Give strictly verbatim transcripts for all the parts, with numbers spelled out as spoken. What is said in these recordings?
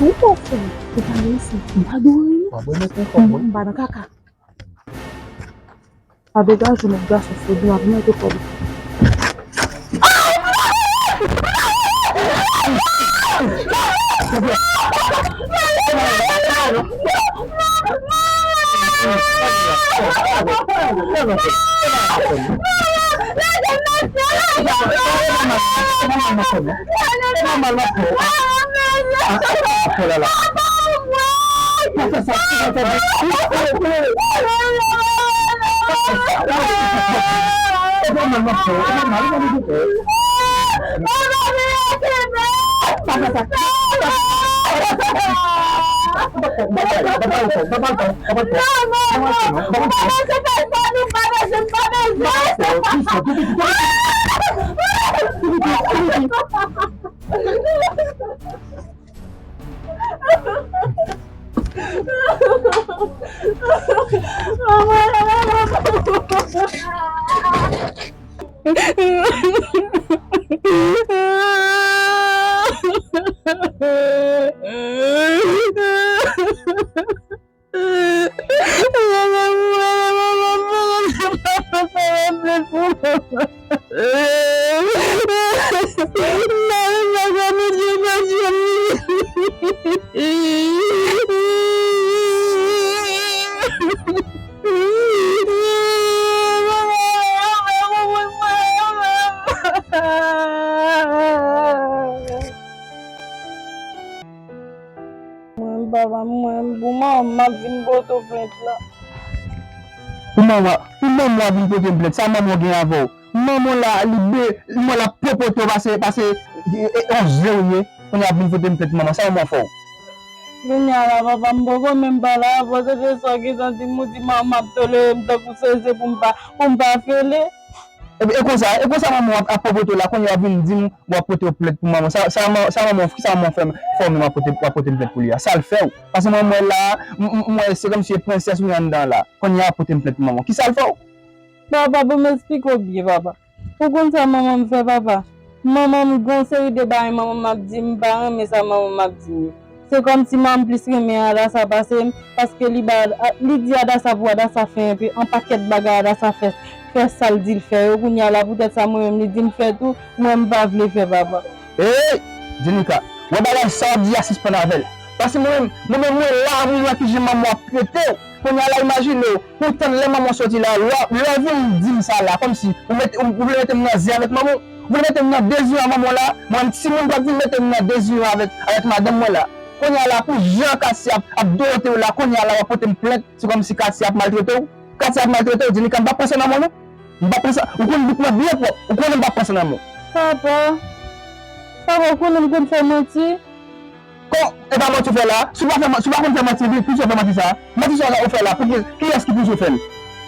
Ou pa fè, ou pa reyisi. M pa dwe reyisi. M pa nan kaka. Pa degaje w, nèg gason fò di m ap mete kòb. Mwen, papa, mwen, pou manman m ap vin pote w plent la. Pou manman, pou manman w ap vin pote m plent, sa manman w gen avè w? Manman w la, li be, mwen l ap popote w pase, pase, e, e, on zen ou ye, kounye a ap vin pote m plent manman, sa manman w fè w? Kounye a la, papa, m poko menm pale avè w, se de sa w gentan di m, ou di manman m ap tolere m tankou se, se pou m pa, pou m pa fele. E, e konsa, e konsa manman w ap, ap popote w la, kounye a w ap vin di m w ap pote w plent pou manman. Sa, sa, sa manman, kisa manman w fè, fè w menm w ap pote, w ap pote m plent pou li a? Sa l fè w? Paske mwen, mwen la, m, m, m wè se kòmsi e prensès ou ye anndan la. Kounye a w ap pote m plent pou manman. Kisa l fè w? Papa, pou m eksplike w byen, papa. Ou konn sa manman m fè, papa? Manman m, gen yon seri de bagay manman m ap di m, m pa renmen sa manman m ap di m yo. Se kòmsi manman m plis renmen Adassa pase m, paske li ba, li di Adassa pou Adassa fè enpe, yon pakèt bagay Adassa fè, fè sa l di l fè yo. Kounye a la, poutèt sa, mwen menm, li di m fè tou, mwen, m pa vle fè, papa. Ey! Jenika, wè bagay sa w ap di a sispann avè l. Paske mwen menm, mwen menm, mwen la, mwen wè kijan manman w ap trete w. Kounye a la, imajine w, pou w tann lè manman w soti la, lè, lè w vin di m sa la, kòmsi ou mete, ou, ou vle mete m nan zen avèk manman w, ou vle mete m nan dezirman manman w la, mwen, timoun p ap vin mete m nan dezirman avèk, avèk madanm mwen la. Kounye a la, pou jan Katia ap, ap dorote w la, kounye a la, w ap pote m plent, se kòmsi Katia ap maltrete w. Katia ap maltrete w, Jenika, m p ap pran san nan men w, non. M p ap pran san, ou konn bout mwen byen pwòp, ou konnen m p ap pran san nan men w. Papa, papa, ou konnen m konn fè manti. Kon, e pa manti w fè la. Si w pa fè man-, si w pa konn fè manti, epi poukisa w fè manti sa? Manti sa w fè la, pou ki, kiyès ki pouse w fè l?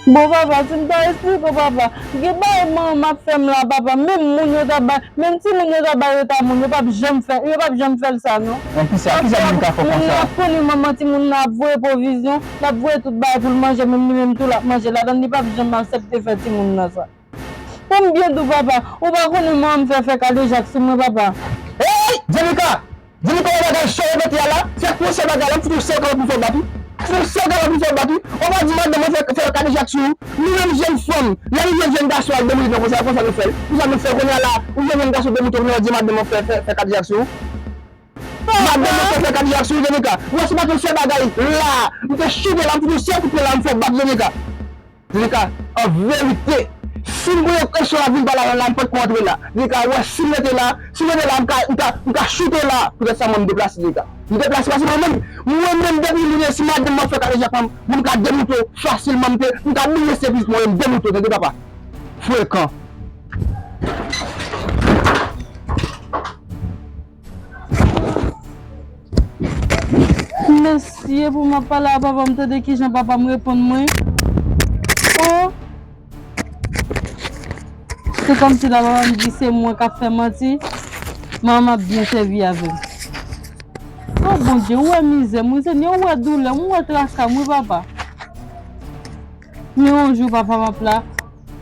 Bon, papa, si m ta eksplike w, papa, gen bagay manman m ap fè m la, papa, menm moun yo ta bay, menm timoun yo ta bay yo ta moun, yo p ap janm fè, yo p ap janm fè l sa, non. Bon, kisa, kisa Jenika fè w konsa? Moun nan ap konnen manman timoun nan ap voye pwovizyon, l ap voye tout bagay pou l manje, menm li menm tou l ap manje ladan l, li p ap janm aksepte fè timoun nan sa. Pou m byen di w, papa, ou pa konnen manman m fè, fè kadejak sou mwen, papa. Ey! Jenika! Jenika, wè bagay sa w repete a la? Se pou sèl bagay la, m fout ou sèl kalòt pou fè w bat wi. Fout ou sèl kalòt pou fè w bat wi. Ou pa di madanm mwen fè, fè kadejak sou ou. Nou menm jèn fanm, lè nou jwenn jèn gason al domoutre nou konsa, konsa nou fè l. Konsa nou fè kounye a la, ou jwenn jèn gason domoutre nou, ou di madanm mwen fè, fè, fè kadejak sou ou. Madanm mwen fè, fè kadejak sou ou, Jenika. Ou wè se pa t yon sèl bagay la, m te choute la, m fout ou sèl kout pye la, m fè w bat Jenika. Jenika, an verite, si m gen yon kesyon la vin pale avè m la, m pa t ko antre la. Jenika, ou wè, si m rete la, si m rete la, m ka, m ka, m ka choute la. Poutèt sa, mwen, m deplase, Jenika. M deplase, paske mwen menm, mwen menm, depi m vini, si madanm mwen fè kadejak mwen, mwen, m ka demoute w fasilman, m te, m ka bliye sevis mwen, m demoute w, tande papa. Frekan. Mesye, pou m ap pale a papa m, tande kijan papa m reponn mwen. Oh! Se kòmsi la papa m di se mwen k ap fè manti, manman m ap byen sèvi avè m. Oh Bondye, ou wè mizè m wi, Senyè, ou wè doulè m, ou wè traka m wi, papa. Men yon jou papa m ap la,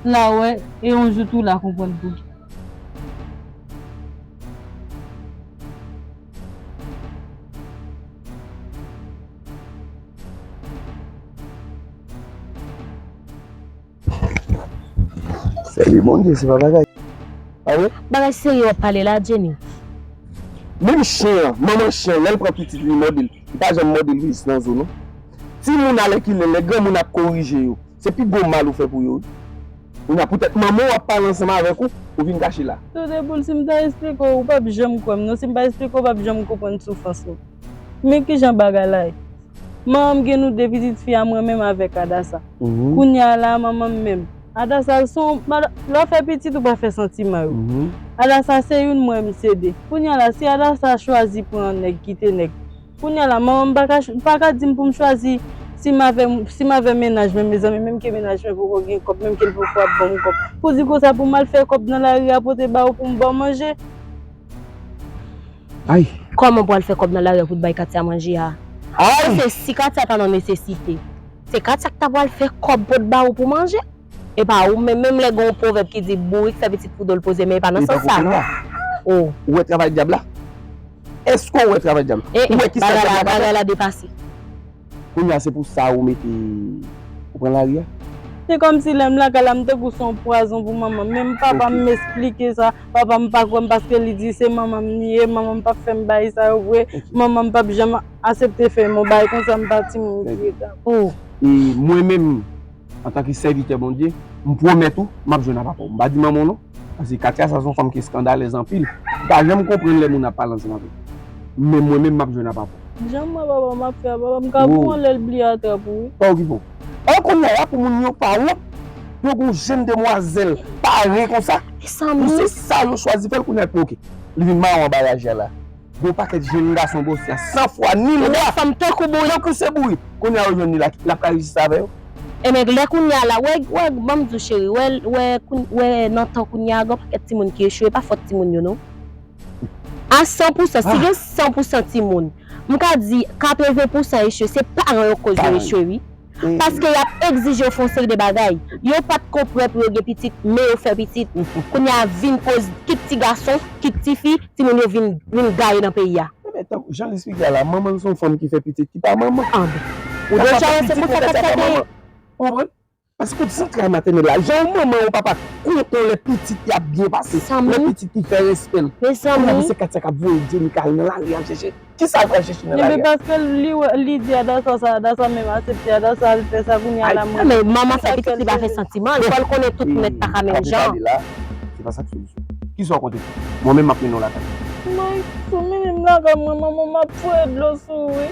la wè, e yon jou tou la konprann tou. Sèvi Bondye, se pa bagay. Pa vre? Bagay serye w ap pale la, Jenny. Menm chen an, manman chen an, lè l pran pitit li mòde l, li pa janm mòde l wi nan zo non. Timoun alèkile, lè granmoun ap korije yo, se pi gwo mal ou fè pou yo wi. Kounye a poutèt manman w ap pale ansanm avèk ou, ou vin kache la. Tout de boul, si m ta esplike w, ou p ap janm kwè m non, si m pa esplike w, ou p ap janm konprann soufrans ou. Men kijan bagay la ye. Manman m gen nou de pitit fi a mwen menm avèk Adasa. Kounye a la manman m menm. Adasa se yon, lè w fè pitit ou pa fè santiman yo. Adasa se youn mwen m se de. Kounye a la si Adasa chwazi pran nèg kite nèg. Kounye a la manman m pa ka, pa ka di m pou m chwazi si m avè, si m avè mennaj mwen mezanmi, menm ke mennaj mwen poko gen kòb, menm ke l poko ap ban m kòb. Pou di konsa pou m al fè kòb nan lari a pote ba ou pou m ba w manje. Ay! Kòman pral fè kòb nan lari a pou t bay Katia manje a? Ay! Paske si Katia ta nan nesesite, se Katia ki ta pral fè kòb pou t ba ou pou manje. E pa ou menm, menm lè gen yon pwovèb ki di bourik fè pitit pou do l poze, men e pa nan sans sa non. Oh. Ou wè travay dyab la? Èske ou wè travay dyab la? Ou wè kisa dyab la ka fè? Bagay la depase. Kounye a se pou sa ou mete ou pran lari a? Se kòmsi lè m lakay la m tankou se yon pwazon pou manman m. Menm papa m m esplike sa, papa m pa kwè m paske li di se manman m li ye, manman m p ap fè m bagay sa yo vre, manman m p ap janm aksepte fè m yon bagay konsa m pa timoun ki rete. E mwen menm, antanke sèvitè Bondye, m pwomèt ou m ap jwenn a papa w. M pa di manman w non. Paske Katia sa se yon fanm ki eskandalèz anpil. Li pa janm konprann lè moun ap pale ansanm avè l. Men mwen menm m ap jwenn a papa w. Jan mwen papa m ap fè a papa m ka pran lè l bliye atrap ou wi. Pa okipe w. An kounye a la pou moun yo pa wont pou yon jenn demwazèl pare konsa. Pou se sa yo chwazi fè l kounye a pou oke. Li vin mawon anba raje a la. Gen yon pakèt jenn gason bòs la san fwa ni lwa. Fanm tankou bourik. Tankou se bourik. Kounye a yo jwenn li la, l ap ka rejiste avè yo. Ebyen lè kounye a la, wè, wè, ban m di w cheri, wè, wè, wè nan tan kounye a, gen yon pakèt timoun ki echwe, e pa fòt timoun yo non. A san pou san, si gen san pou san timoun, m ka di katreven pou san echwe, se paran yo k koz yo echwe wi. Paske y ap egzije yo fè yon seri de bagay. Yo pa t ko prè pou yo gen pitit, men yo fè pitit. Kounye a vin koz kit ti gason, kit ti fi, timoun yo vin vin gaye nan peyi a. Ebyen tankou jan l esplike a la, manman l se yon fanm ki fè pitit ki pa manman. Anben. Ou deja wè se pou sa Katia te. Ou konprann? Paske w di zantray matènèl la, jan yon manman yon papa kontan lè pitit li ap byen pase, lè pitit li fè respè l. Kounye a pou se Katia k ap voye Jenny k al nan lari al chèche. Kisa l pral chèche nan lari a? Ebyen paske li wè, li di Adasa sa, Adasa menm aksepte, Adasa al fè sa kounye a la mwen. Men manman fè pitit li pa fè santiman, fò l konnen tout nèt pa ka menm jan. Se pa sa k solisyon. Kisa w konte fè? Mwen menm m ap mennen w lakay mwen. Mike, si w mennen m lakay mwen, manman m ap foure dlo sou ou wi.